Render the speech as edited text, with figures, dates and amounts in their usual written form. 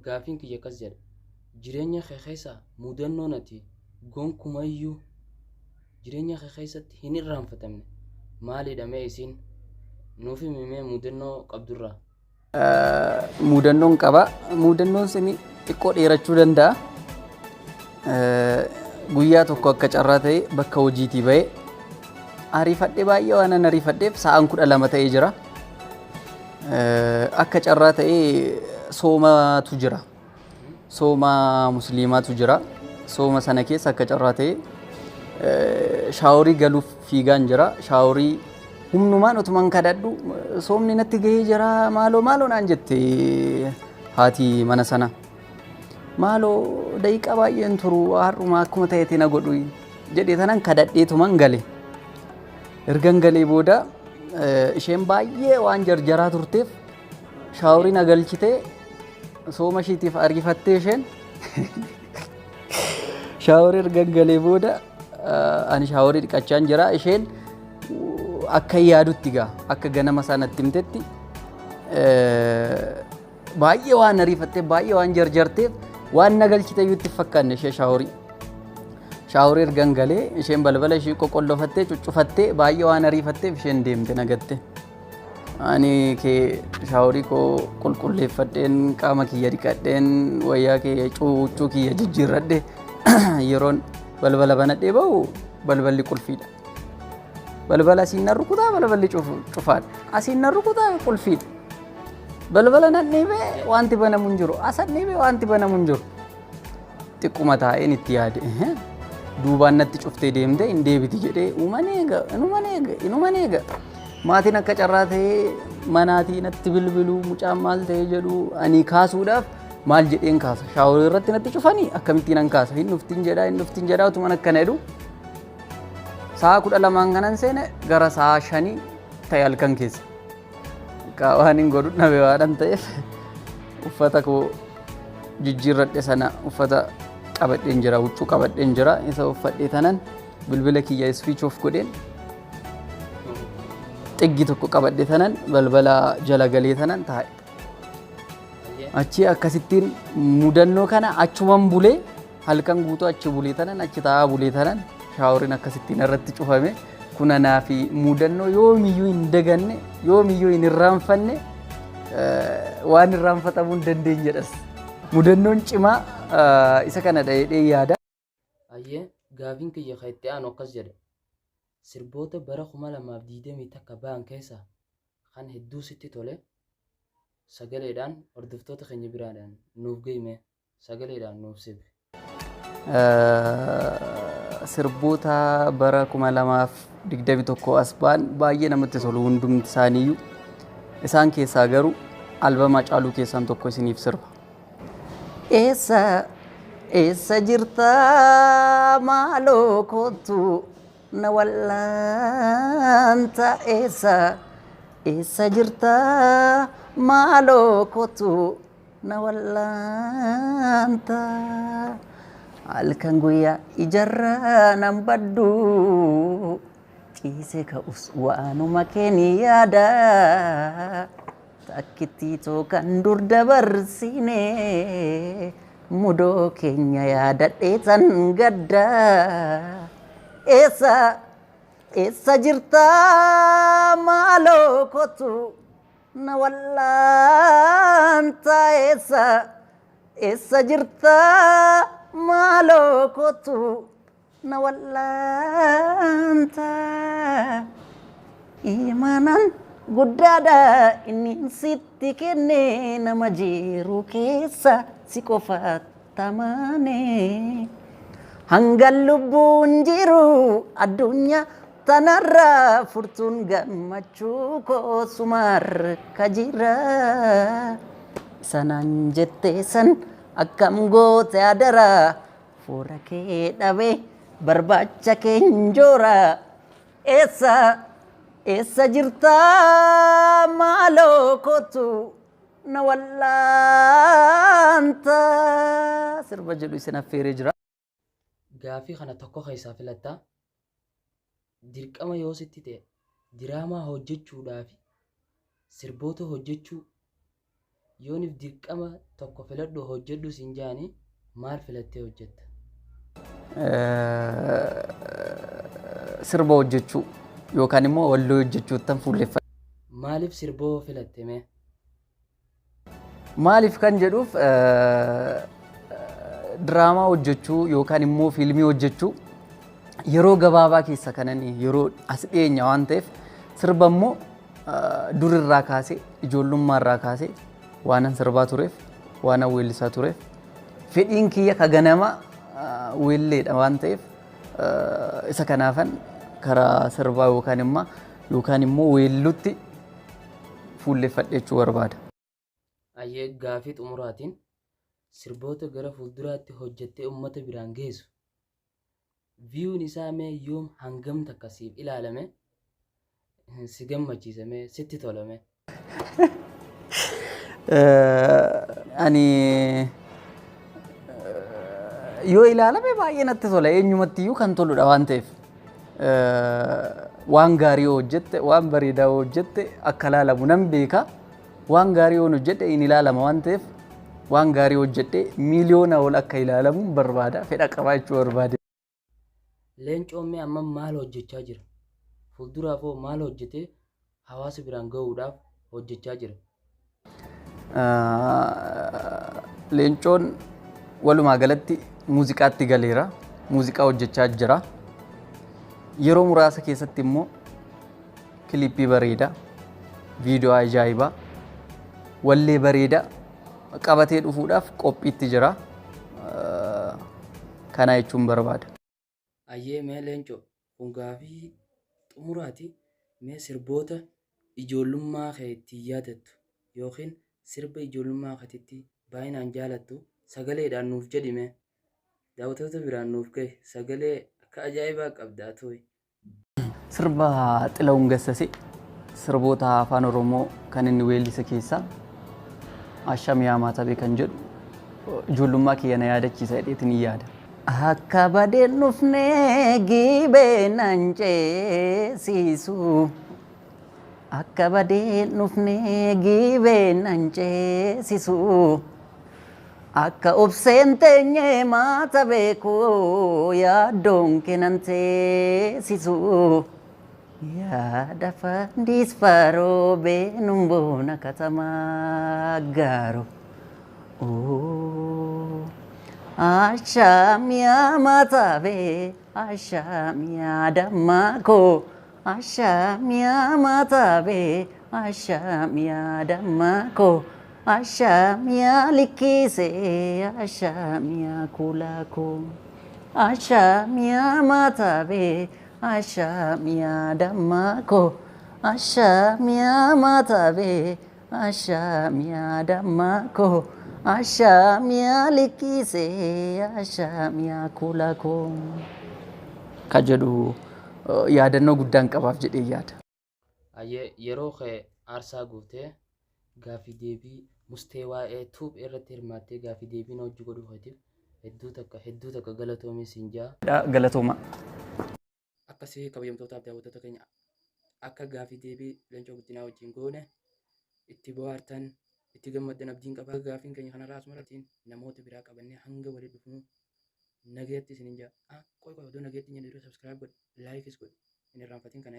Gaafiin kiyya akkas jedha. Jireenya kee keessa mudannoon ati gonkumayyuu jireenya kee keessatti hin irraanfatamne maalidha? Mee isiin nuuf himi mee mudannoo qabdurraa. Mudannoon qaba. Mudannoon suni xiqqoo dheerachuu danda'a. Guyyaa tokko akka carraa ta'e bakka hojiitii ba'ee ariifadhee, baay'ee waan an ariifadheef sa'aan 12 ta'ee jira. Akka carraa ta'ee soomatu jira. Sooma musliimaatu jira. Sooma sana keessa akka carraa ta'e shaaworii galuuf fiigaan jira. Shaaworii humnumaan otuman kadhadhu, "Soomni natti gahee jira, maaloo, maaloo," naan jette haati mana sana. "Maaloo, daqiiqaa baay'een turu, har'uma akkuma ta'etti na godhu," jedhee tanan kadhadheetuman gale. Ergan galee booda isheen baay'ee waan jarjaraa turteef shaaworii na galchitee, sooma ishiitiif ariifattee isheen shaaworii. Ergan galee booda ani shaaworii dhiqachaan jira, isheen akka yaadutti gaa akka ganama sanatti himtetti baay'ee waan ariifatteef, baay'ee waan jarjarteef, waan na galchite iyyuu itti fakkaanne ishee shaaworii. Shaaworii ergan galee isheen balbala ishee qoqollofattee cuccufattee, baay'ee waan ariifatteef isheen deemte nagatte. Ani kee shaaworii koo qulqulleeffadheen, qaama kiyya dhiqadheen, wayyaa kee huccuu kiyya jijjiirradhe, yeroon balbala banadhee bahu balballi qulfiidha. Balbala asiin nan rukutaa, balballi cufaadha. Asiin nan rukutaa, qulfiidha. Balbala nan dhiibee wanti banamu hin jiru. Asan dhiibee wanti banamu hin jiru. Xiqquma taa'een itti yaade. Duubaan natti cuftee deemte, hin deebiti jedhee uuman eega, inuman eega, inuman eega. Maatiin akka carraa ta'ee manaatii natti bilbilu, mucaan maal ta'ee jedhu. Ani kaasuudhaaf maal jedheen kaasa? Shaaworii irratti natti cufanii akkamittiin an kaasa? Hin dhuftin jedhaa, hin dhuftin jedhaa utuman akkana jedhu. Sa'a 12n kanan seene gara sa'a 5 ta'e halkan keessa. Waan hin godhu dhabe waan ta'eef uffata koo jijjiirradhe sana, uffata qabadheen jira, huccuu qabadheen jira, isa uffadhee tanan bilbila kiyya switch off godheen, xiggi tokko qabadhe tanan balbala jala galee tanan taa'e. Achi akkasittiin mudannoo kana achuman bulee, halkan guutuu achi bulee tanan, achi taa'aa bulee tanan, shaaworiin akkasittiin irratti cufame. Kun anaa fi mudannoo yoomiyyuu hin daganne, yoomiyyuu hin irraanfanne, waan irraanfatamuu hin dandeenyedhas. Mudannoon cimaa isa kana jedhee yaada. Ayyee, gaafiin kiyya kan itti aanu akkas jedha. Sirboota bara 2021 ba'an keessaa kan hedduu sitti tole sagaleedhaan hordoftoota keenya biraadhaan nuuf gahime, sagaleedhaan nuuf sirbi. Sirboota bara 2021 as ba'an baay'ee namatti tolu hundumti isaaniiyyuu. Isaan keessaa garuu albama Caaluu keessaan tokko isiniif sirba. Eessa eessa jirta, maaloo kottu na wallaanta, eessa eessa jirta, maaloo kottu na wallaanta, halkan guyyaa ijarraa nan baddu, ciise ka'us waanuma keeni yaada, takkittiitoo kan dur dabarsine, mudoo keenya yaadadhee tan gadda. Eessa eessa jirta, maaloo kottu na wallaanta, eessa eessa jirta, maaloo kottu na wallaanta. Imaanaan guddaadha inni sitti kenne, nama jiru keessa si qofa tamaane. Hanga lubbuun jiru addunyaa tanarra furtuun gammachuu koo suma harka jira. Sanaan jettee san akkam goote adara, fuura kee dhabe barbaacha keen joora. Eessa eessa jirta, maaloo kottu na wallaanta sirba jedhu isin affeeree jira. Gaafii kana tokko keessaa filattaa. Dirqama yoo sitti ta'e diraamaa hojjechuudhaa fi sirboota hojjechuu. Yoonif dirqama tokko filadhu hojjedhu siin jaanii maal filattee hojjetta? Sirba hojjechuu yookaan immoo walloo hojjechuuttan fuulleffadha. Maaliif sirboo filatte mee? Maaliif kan jedhuuf, diraamaa hojjechuu yookaan immoo fiilmii hojjechuu yeroo gabaabaa keessa kanan yeroo as dhiyeenya waan ta'eef, sirba immoo durirraa kaasee, ijoollummaarraa kaasee waanan sirbaa tureef, waanan weellisaa tureef, fedhiin kiyya ka ganama weelleedha waan ta'eef, isa kanaafan karaa sirbaa yookaan immoo weellutti fuulleffadhe jechuu barbaada. Ayyee, gaafii xumuraatiin sirboota gara fuulduraatti hojjettee uummata biraan geessu viewn isaa mee yoom hangam takka siif ilaalame si gammachiisame, sitti tolame? Ani yoo ilaalame baay'ee natti tola, eenyumatti iyyuu kan toludha waan ta'eef, waan gaarii yoo hojjette, waan bareedaa yoo hojjette akka ilaalamu nan beeka. Waan gaarii yoo hojjedhe in ilaalama waan ta'eef, waan gaarii hojjedhe miiliyoona ol akka ilaalamu barbaada, fedha qabaa jechuu barbaade. Leencoon mee amma maal hojjechaa jira? Fuulduraaf hoo maal hojjetee hawaasa biraan gahuudhaaf hojjechaa jira? Leencoon walumaa galatti muuziqaatti galeera. Muuziqaa hojjechaa jira. Yeroo muraasa keessatti immoo kilippii bareedaa, viidiyoo ajaa'ibaa, wallee bareedaa qabatee dhufuudhaaf qophiitti jira. Kana jechuun barbaada. Ayyee, mee Leencoo, kun gaafii xumuraati. Mee sirboota ijoollummaa kee ittiin yaadattu yookiin sirba ijoollummaa keetitti baay'inaan jaalattu sagaleedhaan nuuf jedhi mee. Daawwattoota biraan nuuf gahi, sagalee akka ajaa'ibaa qabdaa tooyi. Sirba Xila'uun Gassasee, sirboota afaan Oromoo kan inni weellise keessaa "Asham Yaa Maatabee" kan jedhu ijoollummaa kiyya na yaadachiisa jedheetiin hin yaada. Akka badeen dhufnee giibee nan ceesisu. Akka badeen dhufnee giibee nan ceesisu. Akka obseen teenyee maata beeku yaaddoon kennan teessisu. Yaada fandiis faroo beenuun boona katamaa gaaro. Ashaamiyaa maataabee, ashaamiyaa dammaakoo, ashaamiyaa maataabee, ashaamiyaa dammaakoo, ashaamiyaa likkiisee, ashaamiyaa kuulaakoo, ashaamiyaa maataabee, ashaamiyaa dammaakoo, ashaamiyaa maataabee, ashaamiyaa dammaakoo, ashaamiyaa likkiisee, ashaamiyaa kuulaakoo. Ka jedhu yaadannoo guddaan qabaaf jedhee yaada. Ayyee, yeroo kee aarsaa guutee gaaffii deebii mustee waa'ee Tube irratti hirmaattee gaaffii deebii na hojii godhuu keetiif hedduu takka hedduu takka galatoomii siin jaa. Galatooma. Akkasii kabajamtootaaf daawwattoota keenya, akka gaaffii deebii Leencoo Guddinaa wajjin goone itti bohaartan, itti gammaddan abdiin qaba. Gaaffiin keenya kanarraa asuma irratti, namoota biraa qabannee hanga walitti dhufnu nagayatti isinin jaa. Ah, qoy qoy, odoo nagayatti hin jenne dura subscribe godhi, likeis godhi. Hin irraanfatin kana.